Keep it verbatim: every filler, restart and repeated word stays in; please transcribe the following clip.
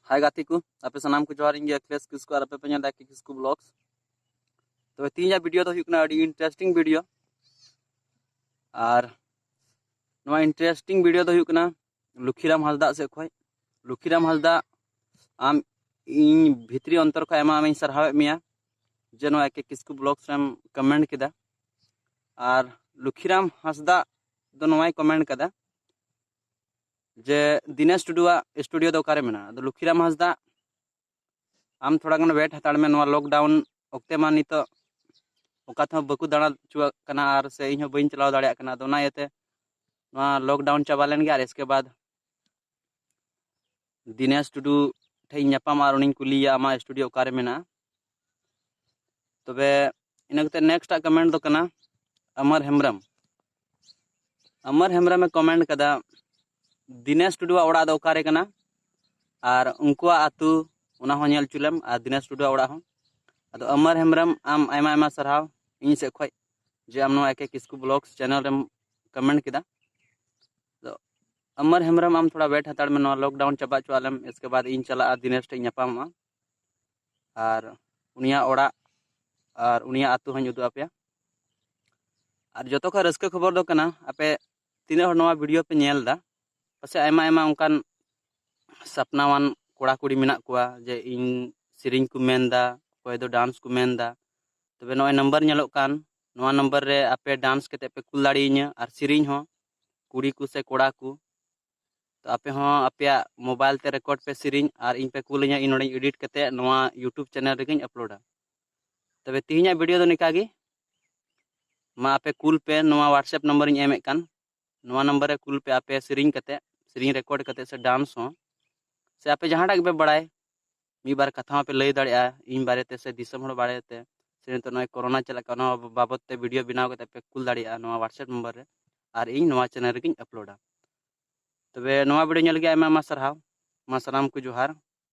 ᱦᱟᱭ ᱜᱟᱛᱮ ᱠᱚ, ᱟᱯᱮ ᱥᱟᱱᱟᱢ ᱠᱚ ᱡᱚᱦᱟᱨ᱾ ᱤᱧ ᱜᱮ ᱟᱠᱷᱤᱞᱮᱥ ᱠᱤᱥᱠᱩ ᱟᱨ ᱟᱯᱮ ᱯᱮ ᱧᱮᱞ ᱮᱫᱟ ᱠᱤᱥᱠᱩ ᱵᱞᱚᱜᱥ᱾ ᱛᱚᱵᱮ ᱛᱮᱦᱮᱧᱟᱜ ᱵᱷᱤᱰᱤᱭᱳ ᱫᱚ ᱦᱩᱭᱩᱜ ᱠᱟᱱᱟ ᱟᱹᱰᱤ ᱤᱱᱴᱟᱨᱮᱥᱴᱤᱝ ᱵᱷᱤᱰᱤᱭᱳ᱾ ᱟᱨ ᱱᱚᱣᱟ ᱤᱱᱴᱟᱨᱮᱥᱴᱤᱝ ᱵᱷᱤᱰᱤᱭᱳ ᱫᱚ ᱦᱩᱭᱩᱜ ᱠᱟᱱᱟ ᱞᱩᱠᱷᱤᱨᱟᱢ ᱦᱟᱸᱥᱫᱟᱜ ᱥᱮᱫ ᱠᱷᱚᱱ᱾ ᱞᱩᱠᱷᱤᱨᱟᱢ ᱦᱟᱸᱥᱫᱟᱜ, ᱟᱢ ᱤᱧ ᱵᱷᱤᱛᱨᱤ ᱚᱱᱛᱚᱨ ᱠᱷᱚᱱ ᱟᱭᱢᱟ ᱟᱭᱢᱟᱧ ᱥᱟᱨᱦᱟᱣᱮᱫ ᱢᱮᱭᱟ ᱡᱮ ᱱᱚᱣᱟ ᱮᱠᱮ ᱠᱤᱥᱠᱩ ᱵᱞᱚᱜᱥ ᱨᱮᱢ ᱠᱚᱢᱮᱱᱴ ᱠᱮᱫᱟ᱾ ᱟᱨ ᱞᱩᱠᱷᱤᱨᱟᱢ ᱦᱟᱸᱥᱫᱟᱜ ᱫᱚ ᱱᱚᱣᱟᱭ ᱠᱚᱢᱮᱱᱴ ᱠᱟᱫᱟ ᱡᱮ ᱫᱤᱱᱮᱥ ᱴᱩᱰᱩᱣᱟᱜ ᱥᱴᱩᱰᱤᱭᱳ ᱫᱚ ᱚᱠᱟᱨᱮ ᱢᱮᱱᱟᱜᱼᱟ? ᱟᱫᱚ ᱞᱩᱠᱷᱤᱨᱟᱢ ᱦᱟᱸᱥᱫᱟᱜ, ᱟᱢ ᱛᱷᱚᱲᱟ ᱜᱟᱱ ᱣᱮᱴ ᱦᱟᱛᱟᱲ ᱢᱮ᱾ ᱱᱚᱣᱟ ᱞᱚᱠᱰᱟᱣᱩᱱ ᱚᱠᱛᱮ ᱢᱟ ᱱᱤᱛᱚᱜ ᱚᱠᱟ ᱛᱮᱦᱚᱸ ᱵᱟᱠᱚ ᱫᱟᱬᱟ ᱦᱚᱪᱚᱣᱟᱜ ᱠᱟᱱᱟ ᱟᱨ ᱥᱮ ᱤᱧ ᱦᱚᱸ ᱵᱟᱹᱧ ᱪᱟᱞᱟᱣ ᱫᱟᱲᱮᱭᱟᱜ ᱠᱟᱱᱟ᱾ ᱟᱫᱚ ᱚᱱᱟ ᱤᱭᱟᱹᱛᱮ ᱱᱚᱣᱟ ᱞᱚᱠᱰᱟᱣᱩᱱ ᱪᱟᱵᱟ ᱞᱮᱱ ᱜᱮ ᱟᱨ ᱤᱥᱠᱮ ᱵᱟᱫ ᱫᱤᱱᱮᱥ ᱴᱩᱰᱩ ᱴᱷᱮᱱ ᱤᱧ ᱧᱟᱯᱟᱢᱟ ᱟᱨ ᱩᱱᱤᱧ ᱠᱩᱞᱤᱭᱮᱭᱟ ᱟᱢᱟᱜ ᱥᱴᱩᱰᱤᱭᱳ ᱚᱠᱟᱨᱮ ᱢᱮᱱᱟᱜᱼᱟ᱾ ᱛᱚᱵᱮ ᱤᱱᱟᱹ ᱠᱟᱛᱮ ᱱᱮᱠᱥᱴ ᱟᱜ ᱠᱚᱢᱮᱱᱴ ᱫᱚ ᱠᱟᱱᱟ ᱟᱢᱟᱨ ᱦᱮᱢᱵᱨᱚᱢ᱾ ᱟᱢᱟᱨ ᱦᱮᱢᱵᱨᱚᱢᱮ ᱠᱚᱢᱮᱱᱴ ᱠᱟᱫᱟ, ᱫᱤᱱᱮᱥ ᱴᱩᱰᱩᱣᱟᱜ ᱚᱲᱟᱜ ᱫᱚ ᱚᱠᱟᱨᱮ ᱠᱟᱱᱟ ᱟᱨ ᱩᱱᱠᱩᱣᱟᱜ ᱟᱹᱛᱩ, ᱚᱱᱟ ᱦᱚᱸ ᱧᱮᱞ ᱦᱚᱪᱚ ᱞᱮᱢ ᱟᱨ ᱫᱤᱱᱮᱥ ᱴᱩᱰᱩᱣᱟᱜ ᱚᱲᱟᱜ ᱦᱚᱸ᱾ ᱟᱫᱚ ᱟᱢᱟᱨ ᱦᱮᱢᱵᱨᱚᱢ, ᱟᱢ ᱟᱭᱢᱟ ᱟᱭᱢᱟ ᱥᱟᱨᱦᱟᱣ ᱤᱧ ᱥᱮᱫ ᱠᱷᱚᱱ ᱡᱮ ᱟᱢ ᱱᱚᱣᱟ ᱮᱠᱮ ᱠᱤᱥᱠᱩ ᱵᱞᱚᱜᱥ ᱪᱮᱱᱮᱞ ᱨᱮᱢ ᱠᱚᱢᱮᱱᱴ ᱠᱮᱫᱟ᱾ ᱟᱫᱚ ᱟᱢᱟᱨ ᱦᱮᱢᱵᱨᱚᱢ, ᱟᱢ ᱛᱷᱚᱲᱟ ᱣᱮᱴ ᱦᱟᱛᱟᱲ ᱢᱮ, ᱱᱚᱣᱟ ᱞᱚᱠᱰᱟᱣᱩᱱ ᱪᱟᱵᱟ ᱦᱚᱪᱚᱣᱟᱜ ᱞᱮᱢ, ᱤᱥᱠᱮ ᱵᱟᱫ ᱤᱧ ᱪᱟᱞᱟᱜᱼᱟ ᱫᱤᱱᱮᱥ ᱴᱷᱮᱱ ᱧᱟᱯᱟᱢᱚᱜᱼᱟ ᱟᱨ ᱩᱱᱤᱭᱟᱜ ᱚᱲᱟᱜ ᱟᱨ ᱩᱱᱤᱭᱟᱜ ᱟᱹᱛᱩ ᱦᱚᱸᱧ ᱩᱫᱩᱜ ᱟᱯᱮᱭᱟ᱾ ᱟᱨ ᱡᱚᱛᱚ ᱠᱷᱚᱱ ᱨᱟᱹᱥᱠᱟᱹ ᱠᱷᱚᱵᱚᱨ ᱫᱚ ᱠᱟᱱᱟ, ᱟᱯᱮ ᱛᱤᱱᱟᱹᱜ ᱦᱚᱲ ᱱᱚᱣᱟ ᱵᱷᱤᱰᱤᱭᱳ ᱯᱮ ᱧᱮᱞ ᱮᱫᱟ, ᱯᱟᱥᱮᱡ ᱟᱭᱢᱟ ᱟᱭᱢᱟ ᱚᱱᱠᱟᱱ ᱥᱟᱯᱱᱟᱣᱟᱱ ᱠᱚᱲᱟ ᱠᱩᱲᱤ ᱢᱮᱱᱟᱜ ᱠᱚᱣᱟ ᱡᱮ ᱤᱧ ᱥᱮᱨᱮᱧ ᱠᱚ ᱢᱮᱱᱫᱟ, ᱚᱠᱚᱭ ᱫᱚ ᱰᱟᱱᱥ ᱠᱚ ᱢᱮᱱᱫᱟ᱾ ᱛᱚᱵᱮ ᱱᱚᱜᱼᱚᱭ ᱱᱟᱢᱵᱟᱨ ᱧᱮᱞᱚᱜ ᱠᱟᱱ, ᱱᱚᱣᱟ ᱱᱟᱢᱵᱟᱨ ᱨᱮ ᱟᱯᱮ ᱰᱟᱱᱥ ᱠᱟᱛᱮ ᱯᱮ ᱠᱩᱞ ᱫᱟᱲᱮᱭᱟᱹᱧᱟ ᱟᱨ ᱥᱮᱨᱮᱧ ᱦᱚᱸ, ᱠᱩᱲᱤ ᱠᱚ ᱥᱮ ᱠᱚᱲᱟ ᱠᱚ᱾ ᱛᱚ ᱟᱯᱮ ᱦᱚᱸ ᱟᱯᱮᱭᱟᱜ ᱢᱳᱵᱟᱭᱤᱞ ᱛᱮ ᱨᱮᱠᱚᱨᱰ ᱯᱮ ᱥᱮᱨᱮᱧ ᱟᱨ ᱤᱧ ᱯᱮ ᱠᱩᱞ ᱟᱹᱧᱟ, ᱤᱧ ᱱᱚᱰᱮᱧ ᱮᱰᱤᱴ ᱠᱟᱛᱮ ᱱᱚᱣᱟ ᱭᱩᱴᱩᱵᱽ ᱪᱮᱱᱮᱞ ᱨᱮᱜᱮᱧ ᱟᱯᱞᱳᱰᱟ᱾ ᱛᱚᱵᱮ ᱛᱮᱦᱮᱧᱟᱜ ᱵᱷᱤᱰᱤᱭᱳ ᱫᱚ ᱱᱤᱝᱠᱟ ᱜᱮ᱾ ᱢᱟ ᱟᱯᱮ ᱠᱩᱞ ᱯᱮ ᱱᱚᱣᱟ ᱣᱟᱴᱥᱮᱯ ᱱᱟᱢᱵᱟᱨ ᱤᱧ ᱮᱢᱮᱫ ᱠᱟᱱ, ᱱᱚᱣᱟ ᱱᱟᱢᱵᱟᱨ ᱨᱮ ᱠᱩᱞ ᱯᱮ ᱟᱯᱮ ᱥᱮᱨᱮᱧ ᱠᱟᱛᱮ, ᱥᱮᱨᱮᱧ ᱨᱮᱠᱚᱨᱰ ᱠᱟᱛᱮ ᱥᱮ ᱰᱟᱱᱥ ᱦᱚᱸ, ᱥᱮ ᱟᱯᱮ ᱡᱟᱦᱟᱸᱴᱟᱜ ᱜᱮᱯᱮ ᱵᱟᱲᱟᱭ, ᱢᱤᱫ ᱵᱟᱨ ᱠᱟᱛᱷᱟ ᱦᱚᱸᱯᱮ ᱞᱟᱹᱭ ᱫᱟᱲᱮᱭᱟᱜᱼᱟ ᱤᱧ ᱵᱟᱨᱮᱛᱮ ᱥᱮ ᱫᱤᱥᱚᱢ ᱦᱚᱲ ᱵᱟᱨᱮᱛᱮ, ᱥᱮ ᱱᱤᱛᱚᱜ ᱱᱚᱜᱼᱚᱭ ᱠᱳᱨᱳᱱᱟ ᱪᱮᱫ ᱞᱮᱠᱟ, ᱚᱱᱟ ᱵᱟᱵᱚᱛ ᱛᱮ ᱵᱷᱤᱰᱤᱭᱳ ᱵᱮᱱᱟᱣ ᱠᱟᱛᱮ ᱯᱮ ᱠᱩᱞ ᱫᱟᱲᱮᱭᱟᱜᱼᱟ ᱱᱚᱣᱟ ᱣᱟᱴᱥᱮᱯ ᱱᱟᱢᱵᱟᱨ ᱨᱮ, ᱟᱨ ᱤᱧ ᱱᱚᱣᱟ ᱪᱮᱱᱮᱞ ᱨᱮᱜᱮᱧ ᱟᱯᱞᱳᱰᱟ᱾ ᱛᱚᱵᱮ ᱱᱚᱣᱟ ᱵᱷᱤᱰᱤᱭᱳ ᱧᱮᱞ ᱞᱟᱹᱜᱤᱫ ᱟᱭᱢᱟ ᱟᱭᱢᱟ ᱥᱟᱨᱦᱟᱣ᱾ ᱢᱟ ᱥᱟᱱᱟᱢ ᱠᱚ ᱡᱚᱦᱟᱨ᱾